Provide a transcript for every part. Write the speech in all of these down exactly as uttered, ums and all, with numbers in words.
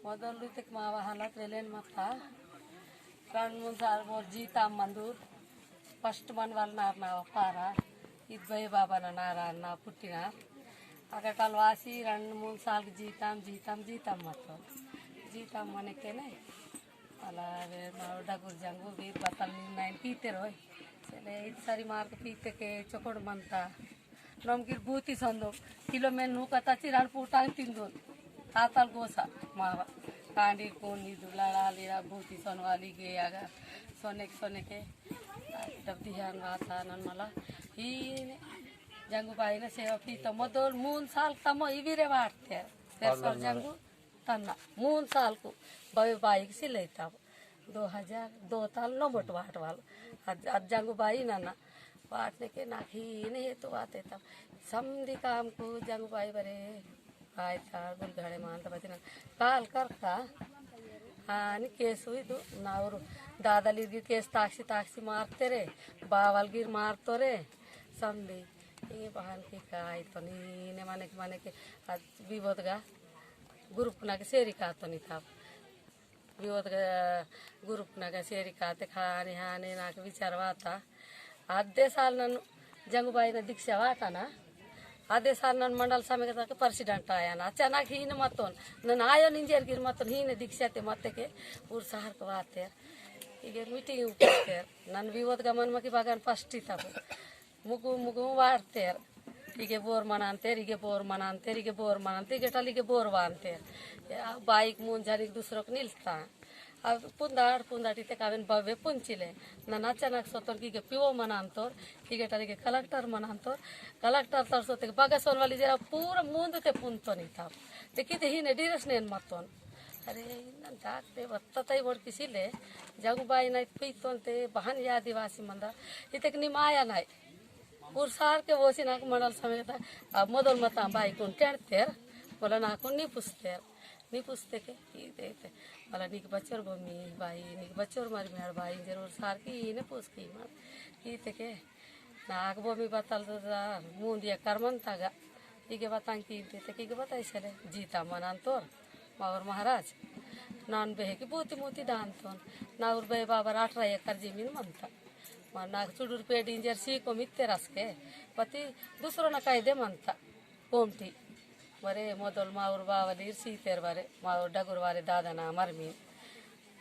मोदलु तेक मावा हालत वेलेन मत्ता। रंड मून साल मोर जीता मंदूर। फर्स्ट मन वाल नार नावा पारा। इद बे बाबा ना नारा ना पुट्टिना। अगर कल वासी रंड मून साल जीताम, जीताम, जीताम मत्तो। जीताम मने के नहीं। अला वे मावड़ा गुरजंगु वीर बतल नी नाइन पीते रोय। चले इत सारी मार के पीते के चोकोड़ मनता। नमकीर बूती संदो। किलो में नू कता चिराड़ पूटांग तिंदो। तातल गोसा मावा। कांडी कोनी दुलाड़ा लीरा बूती सन वाली गे आगा। सोने के, सोने के। तब दिहान वाता नन मला। ही ने जंगू बाई ने सेवा पीतो मोदल मून साल तमो इवीरे वाटते। तेरे सर जंगू तन्ना मून साल को बवे बाइक सिले तब दो हजार दो ताल नोबट वाट वाल। अद, अद जंगू बाई नन्ना वाटने के नाखी ने हेतु वाते तब समदी काम को जंगू बाई बरे आय ता गुल घड़े मान तब दिना काल कर का। हाँ, नि केस हुई तो नाउर दादा लिरगी केस ताक्सी ताक्सी मारते रे, बावल गिर मारतो रे, समदी। ये बहान की का आई तो नी ने माने के, माने के आज विवोद गा ग्रुप ना के सेरी का तो नी था। विवोद गा ग्रुप ना के सेरी का ते खाने हाने ना के विचार वाता। आधे साल नन जंगुबाई ना दीक्षा वाता ना। आधे साल नन मंडल समिति के प्रेसिडेंट आया ना। अचानक ही न मतोन। नन आयो निंजेर गिर मतोन ही न दीक्षा ते मत के उर शहर के वाते। इगे मीटिंग उठते। नन विवोद गा मन मकी बागान फर्स्ट ही था। मुगु मुगु वारतेर। इगे बोर मनांतेर, इगे बोर मनांतेर, इगे बोर मनांतेर, इगे टल इगे बोर वानतेर। या बाइक मुन जानिक दूसरोक निलता। अब पुंदाड़ पुंदाड़ इते कावेन बवे पुंचिले। नन अचानक सोतोर कि इगे पीओ मनांतोर, इगे टल इगे कलेक्टर मनांतोर। कलेक्टर तर सोते बगसोन वाली जरा पूरा मुंद ते पुंतो नहीं था। ते किते ही ने डीरेस नेन मतोन। अरे, इन्ना दाग ते बत्ता ताई बोड़ किसी ले। जंगुबाई ना पीतोन ते बहन या आदिवासी मंदा। इतेक निमाया नाई। उर सार के वोसी नाक मंडल समेत अब मोदल मता बाई कुन टेंडतेर, बोला नाकुन नी पुसतेर, नी पुसते के, ई देते। बोला निक बच्चोर बोमी बाई, निक बच्चोर मर मेड़ बाई, जरूर सार की ई ने पुस की मर, की ते के, नाक बोमी बतल तो दा, मुंदिया करमन तागा, इगे बतां की ते, ते की बताई सले, जीता मनान तोर, मावर महाराज, नान बेहे की बोती मोती दान तोन, नावर बे बाबर अठारह एकर जमीन मनता। मनाक चुडुर पेड़ी इंजेर सीको मित्ते रसके, पति दूसरो न कायदे मनता, कोमटी। बरे मोदल माउर बावलीर सीतेर बरे, माउर डगुर वाले दादा ना मरमी।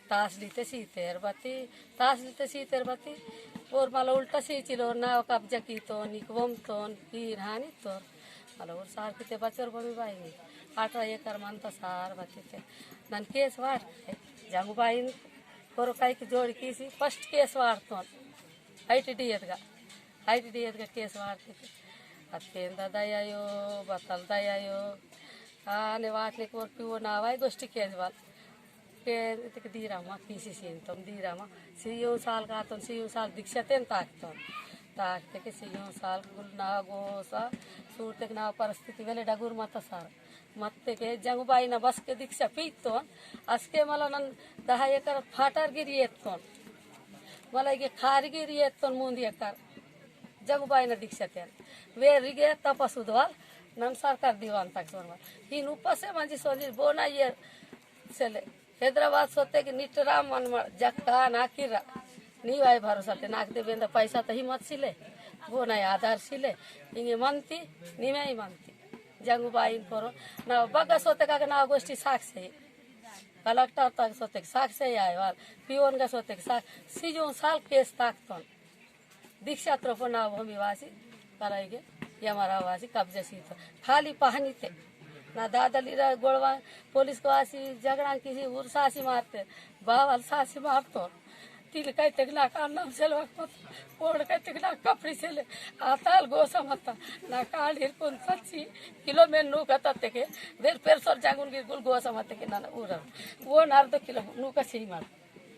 तासली ते सीतेर बती, तासली ते सीतेर बती, और मला उल्टा सीचिलोर नाव कब्जा कीतोन, इकवमतोन, हीर हानितोर। मला और सार किते बचोर बमी बाई नी। अठारह एकर मनता सार बती ते। नन केस वार, जंगुबाईन कोरो काई की जोड़ कीसी, फर्स्ट केस वारतोन। आईटीडीएद गा, आईटीडीएद गा केस वारते के। अत्तेन दा दयायो, बतल दयायो। आने वाटने कोर पिवो नावाई गोष्टी केंजवाल। के इतक दीरामा, किसी सीन तुम दीरामा। सीयों साल का तुम, सीयों साल दीक्षा तेन ताकतोन। ताकते के सीयों साल कुल ना गोसा, सूरते के ना परिस्थिति वेले डगुर मत सार। मत्ते के जंगुबाई ना बस के दीक्षा पीतोन, असके मला नन दहा एकर फाटर गिरी एत्तोन। मला इगे खार गिरी एत्तोन मुंदी एकर। जंगुबाई ना दीक्षा तेन। वे रिगे तपस उद्वाल, नन सरकार दीवान तक सोनवाल। हिन उपसे मंजी सोनी बोना ये सेले। हैदराबाद सोते के निटरा मन म-, जक्का ना किरा। नी वाई भरोसा ते नाक दे बेंदा पैसा तो हिम्मत सिले। बोना आधार सिले। इंगे मनती, निमे ही मनती। जंगुबाईन पोरो, ना बग्गा सोते का ना गोष्टी साक्ष है। कलेक्टर तक सोते साक्ष है आय वाल, पियोन का सोते साक्ष, सीजों साल केस ताकतोन। दीक्षा त्रोपो ना भूमि वासी, कलाइगे, यमरा वासी कब्जा सीतो। खाली पहनी ते, ना दादलीरा गोड़वा, पुलिस को आसी, झगड़ा किसी उर सासी मारते, बावल सासी मारतो। तिल कइतेक नाक अन्नम सेलवक मत, ओड़ कइतेक नाक कपड़ी सेले, आताल गोसा मत, नाक आड़ीर कुन सच्ची, किलो में नू कतत्ते के, बेर पेरसोर जांगुन गिर गुल गोसा मत के नन उरम। वो नार दो किलो नू का सीमा,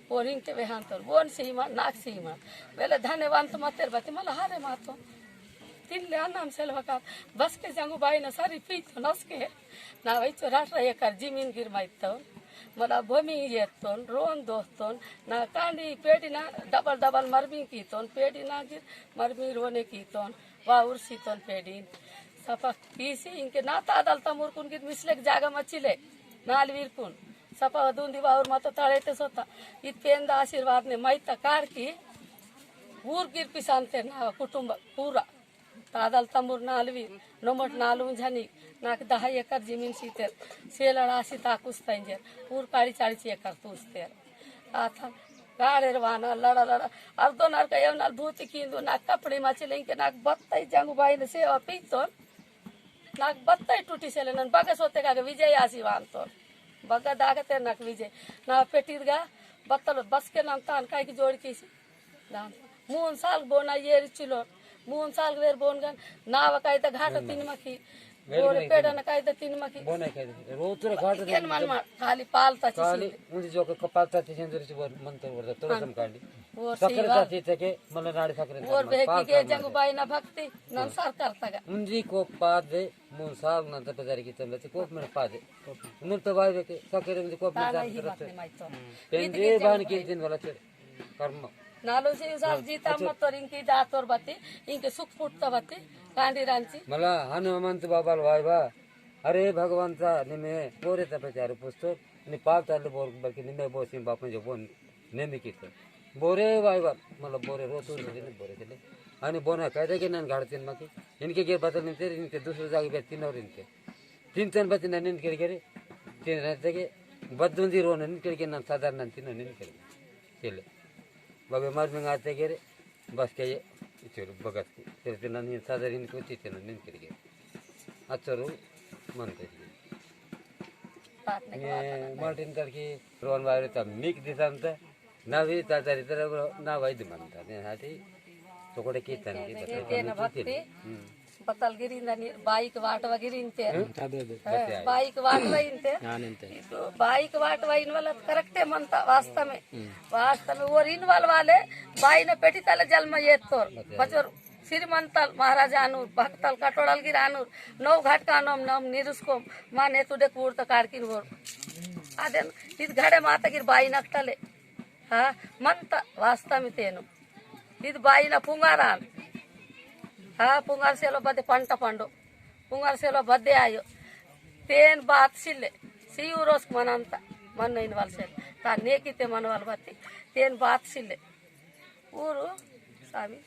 वो रिंग ते वेहान तोर, वो सीमा, नाक सीमा। बेले धन्यवान तो मतेर बती, मला हारे मातो। तिनले अन्नम सेलवक, बस के जंगुबाई न सारी पीतो नसके। ना वैचो राष्ट्र एकर जिमीन गिर माइतोन, मला भूमि येतोन, रोन दोस्तोन, ना कांडी पेड़ी ना डबल डबल मरमी कीतोन, पेड़ी ना गिर मरमी रोने कीतोन, वा उर्सीतोन पेड़ीन। सपा कीसी इंके ना तादल तमुरकुन कित मिसलेक जागा मचिले। नाल वीरकुन सपा दुंदी वावर मत तळेते सोता। इत पेंदा आशीर्वाद ने मैता कारकी ऊर गिर पिसानते ना कुटुंब पूरा। तादल तमुर नालवी नोमट नालू झनी नाक दहा एकर जमीन सीते। सेलड़ आसी ताकुस तंजे ऊर काड़ी चालीस एकर तूसते। आता गाड़ेर वाना लड़ा लड़ा अर्दो नरका एवनाल भूति कींदु नाक कपड़ी मचिले इंके नाक बत्ताई जंगू बाई ने सेवा पीतोन। नाक बत्ताई टूटी सेले नन बगे सोते काके विजय आसी वांतोन। बगा दागते नाक विजय ना पेटीर गा बत्तल बसके नन तान काई की जोड़ कीसी। दान। मून साल बोना येर चिलो। मून साल वेर बोन गन नाव काई द घाट तीन मखी। बोरे पेड़न काई द तीन मखी। बोना काई द रोतुर घाट केन मन मा खाली पालता चिसी। खाली उंदी जोक कपालता चिसी। उंदी जोक मंतर वरदा तोड़ सम कांडी। ओर सकरे सीवा। ताती तके मल्ल नाड़ी सकरे ओर ताती बेहकी पाल के ताती जंगू मल्ल। बाई ना भक्ति नन सरकार तगा। उंदी को पादे मून साल नंतर पजारी की तंबे कोप में पादे। मून तो बाई बेके सकरे उंदी कोप में ताना जात ही करते। बात नहीं माइतो। पेंदे इतके बान जंगू के बाई। दिन वाला चढ़। कर्म। नालो से साल हाँ, जीता अच्छा। मत तोर इंकी दातोर बती, इंके सुख फुटता बती, कांडी रांची। मला हनुमंत बाबाल वाई बा। अरे भगवंता निमे पोरे तपे चारु पुस्तक नि पाल ताले बोर बल्कि निमे बोसिम बापन जो बोन नेमी कित। बोरे वाई बा। मतलब बोरे रोतु ने बोरे चले। अनि बोना कायदे के नन घाड़तीन मकी। इनके गे बतल निते इनके दूसरे जागे बे तीन और इनके तीन तन बती नन इनके गे तीन रहते के बद्दुंदी रोन इनके गे नन साधारण नन तीन इनके चले। बबे मर में आते के रे बस के ये चलो भगत के तेरे ते नन साधारण इनको तीते नन इनके गे। अचरो मन के। ये मार्टिन करके रोन वाले तब मिक दिसंत। नावी तातारी तरह नावाई दिमंता ने हाटी। चोकड़े कीर्तन की तेन भक्ति। बतल गिरिंदा बाइक वाटवा गिरिंते। बाइक वाटवा इंते। बाइक वाटवा इनवाला करेक्टे मंता वास्तव में। वास्तव में वो इनवाल वाले बाई ने पेटी तले जल में ये तोर बचोर श्रीमंतल महाराज आनुर भक्तल कटोड़ल गिर आनुर नौ घाट का नम नम निरुस्कोम माने तुडे कूर तो काड़किन वोर। आदेन इद घड़े माता गिर बाई नक्तले। हाँ, मंता वास्ता में तेनु। इद बाई ना पुंगारान। हाँ, पुंगार सेलो बदे पंटा पंडो। पुंगार सेलो बदे आयो। तेन बात सिले। सी उरोस मनंता। मन इनवाल सेल। ता नेकी ते मनवाल बत्ती। तेन बात सिले। ऊरु सामी।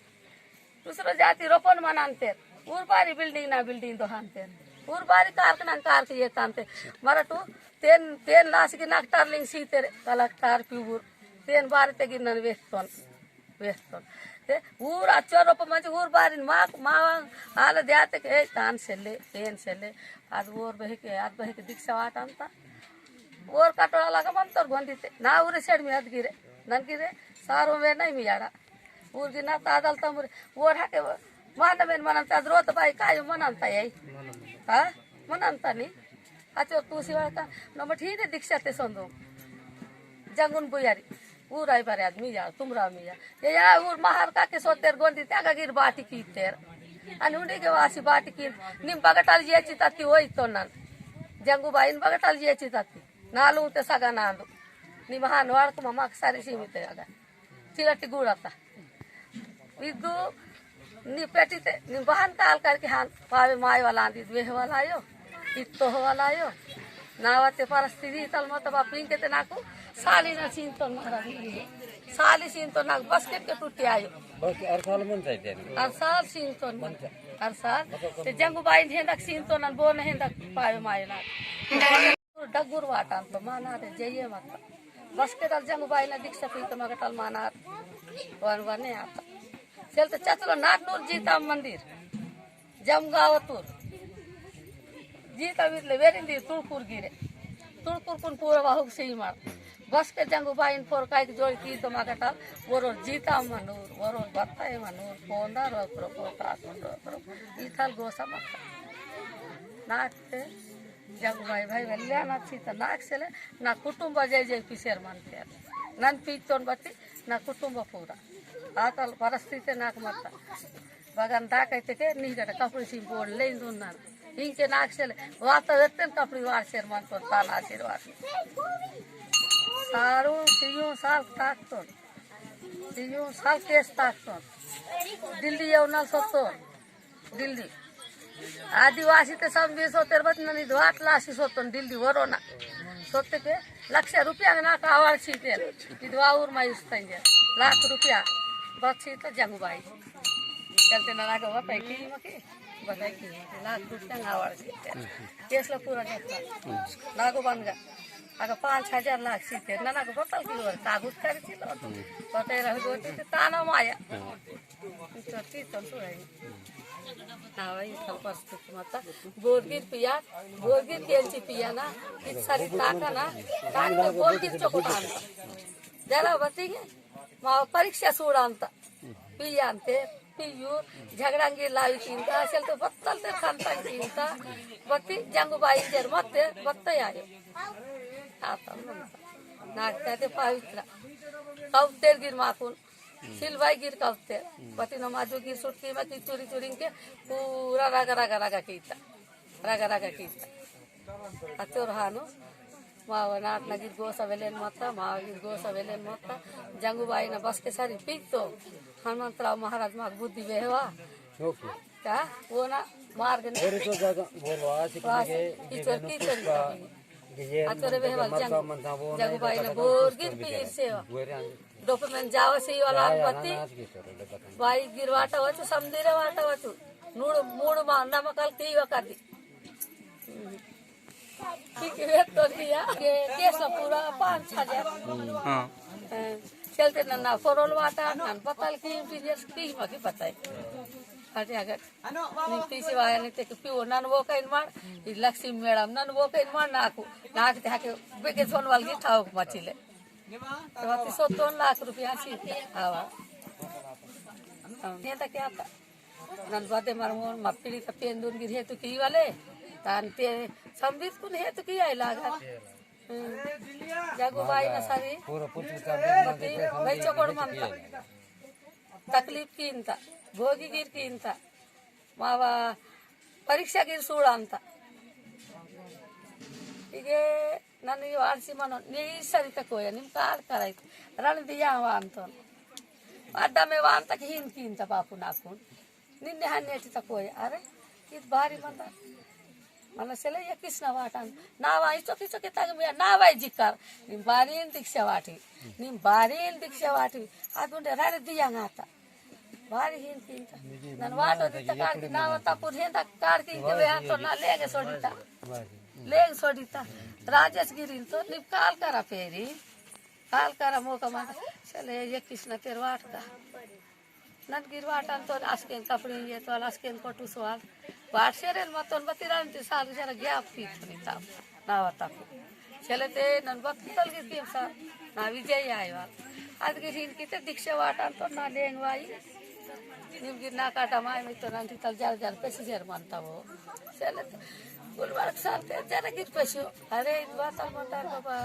दूसरो जाति रोपन मनांतेर। ऊर बारी बिल्डिंग ना बिल्डिंग दोहांतेर। ऊर बारी कारक ना कारक ये तांतेर। मरटू तेन, तेन लासी की नाक टारलिंग सीतेर। कलक टार पी ऊर। तेन बारी ते गिन्नन वेस्तोन। वेस्तोन। ते ऊर अच्छो रोप मंच ऊर बारी माक, मा, आल द्याते के, ए, तान सेले, तेन सेले। आद ऊर बहिके, आद बहिके दीक्षा वाटंता। ऊर कटोला लगा मंतोर गोंदी ते। ना ऊर सेड में आद गिरे। नन गिरे। सारो वे नहीं मियाड़ा। ऊर गिना तादल तमुरे। ऊर हके मानवेन मनंता द्रोत बाई कायो मनंता यही। हाँ? मनंता नी। अचो तू सिवा का नमठीने दीक्षा ते सोंदो। जंगुन बुयारी। ऊर आई बारे आदमी यार, तुमरा मी यार। ये यार ऊर महार का के सोतेर गोंदी त्यागा गिर बाटी की तेर। अन उंडी के वासी बाटी की निम बगटाल ये चिताती वही तो नन। जंगू बाइन बगटाल ये चिताती। नालू ते सगा नांदू। निम हान वाड़ को ममा सारी सीमित है अगर। चिलटी गुड़ता। इदु नी पेटी ते नी बहन काल करके हान पावे माय वाला आंदी द्वेह वाला आयो। इत्तो वाला आयो। नावते परिस्थिति तल मत बापिंग के ते नाकू साली ना सीन तो महाराज। साली सीन तो नाक बस के, के टूटी आयो। बस हर साल मन चाहिए ना। हर साल सीन तो हर साल। ते जंगू बाई हेंदक सीन तो नन बोन हेंदक पावे माय ना। डगुर वाटान तो मानार जइये मत। बस के दल जंगू बाई ना दीक्षा पी तो मगटल मानार। वन वने आता। चल तो चचलो नाट नूर जीता मंदिर। जमगावतूर। जीता विरले वेरिंदी तुड़कुर गिरे। तुड़कुर कुन पूरा वाहुक से ही मार। बस के जंगू बाइन पोर काइक जोड़ की तो मगटल। वरोर जीता मनूर, वरोर बत्ता मनूर, पोंदा रोकरो, पोता सुन रोकरो। इथल गोसा मत। नाट ते जंगुबाई भाई वल्यान अच्छी तो नाक सेले ना कुटुंब जय जय पिसेर मनते। नन पीतोन बत्ती ना कुटुंब पूरा। आतल परिस्थिति नाक मत। बगन दाकैते के निगट कपड़ी सिंपोन लेन दुन्नन। इंके नाक सेले वाता वेत्तन कपड़ी वार सेर मनतोन तान आशीर्वाद। सारू सियों साल ताकतोन। सियों साल केस ताकतोन। दिल्ली येवनल सोतोन। दिल्ली। आदिवासी ते सब भी सोतेर बत ननी दो आठ लाख सी सोतन दिल दी वरोना। सोते के लक्ष रुपया ना का आवार सीते। इदवा उर मायुस तंजे। लाख रुपया बत सीते जंगुबाई। चलते ना नागो बताई की मके, बताई की मके। लाख रुपया ना आवार सीते। केस ला पूरा करता। नागो बनगा। अगर पाँच हजार लाख सीते, ना नागो बताल की वर कागुत कर चिलो। बताई रह गो ते ताना माया। चोटी तो सुराई। हाँ भाई, कल परसों तो मत बोरगिर पिया, बोरगिर केंची पिया ना, कित सारी ताका ना, ताक तो बोरगिर चोको तान। जरा बतिंगे, मा परीक्षा सूड़ांता। पियांते, पियू, झगड़ांगी लावी चिंता, असल तो बत्तल ते खानता चिंता, बत्ती जंगू बाई जर मत, बत्त आयो। आता, नाक ते पवित्र। कौतेर गिर माकुन, सिलवाई गिर कौतेर। बत्ती नमाजू गिर सुटकी मा की चुरी चुरी के पूरा रगा रगा रगा कीता। रगा रगा कीता। अचोर हानो, मावा नाट नगिर गोसा वेलेन मत्ता, मावा गिर गोसा वेलेन मत्ता, जंगू बाई ना बस के सारी पीक तो, हनुमंतराव महाराज माक बुद्धि बेहवा। ओके। का? वो ना मार्ग ने। वेरी तो जागा बोलो, आज वास, की कीचड़, कीचड़ का। अचोरे बेहवा जंगू, जंगू बाई ना बोर गिर पीर सेवा। डॉक्यूमेंट जावा से वाला बत्ती। बाई गिर वाटा वचु, समदीरे वाटा वचु। नूड़, मूड़ मा नमकल की वकाती। ठीक है, तो दिया। ये केस पूरा पाँच हजार। हाँ। अ, चलते ना, ना, फोरल वाटा, ना, बताल की, इंटीरियर की, बाकी बताए। अरे, अगर, नहीं, तीसी वाया नहीं, ते पियो, नन वो कहीं मार, ये लक्ष्मी मैडम, नन वो कहीं मार, नाकू, नाक ते हाके, बेके झोन वाल की ठाउक मचिले। तो अति सो दोन लाख रुपया सी, आवा। हाँ, ये तो क्या था? नन बदे मरमोन मप्पिड़ी का पेंदुन गिर हेतु की वाले, तान पे संबित कुन हेतु की आई लागत। हम्म। जंगू बाई ना सारी, पूरा पुत्र का बती, भाई चोकोड़ मनता। तकलीफ कींता, भोगी गिर कींता, मावा परीक्षा गिर सूड़ांता। इगे नन्नी वारसी मनो, नी सरिता कोया, निम काल कराई, रण दिया वांतोन। अड्डा में वांता की हिन कींता बापू नाकुन। निन्ने हन्नेटी तकोय, अरे, इत बारी मंता। मन सेले ये किसना वाटान। नावा इचो किचो के तंग मिया, नावा जिकर। निम बारीन दीक्षा वाटी। निम बारीन दीक्षा वाटी। अदुंडे राड दिया गाता। बारी हिन किंता। नन वाटो दिता काड़ की नावा तपुर हेंदा काड़ की के वे तो ना लेगे सोडिता। लेगे सोडिता। राजेश गिरिन तो निम काल करा पेरी। काल करा मोका मंता। सेले ये किसना तेर वाट का। नन गिर वाटन तो आस्केन कपड़े ये तो आस्केन कोटू सवाल। वाट शेरेन मतोन बतिरान ते साल जरा गैप की थनी ताम। नावा तक। चले ते नन बत्तल गिर की सा। ना विजय आय वाल। आज गिर हिन की ते दीक्षा वाटन तो ना लेंग वाई। निम गिर ना काटा माय में तो नन तितल जर जर पैसे जर मानता वो। चले ते गुलबर्ग साल ते जरा गिर पैसे। अरे, इत बात मतार बाबा।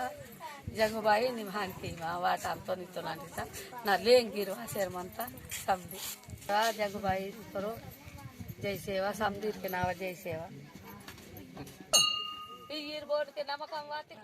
जंगुबाई निम्हान की मा वाट आम तो नितो ना निता। ना लेंगिर वासेर मनता समदी। रा जंगुबाई करो। जय सेवा समदीर के नावा जय सेवा। पीर बोर्ड के नमक हम वाते।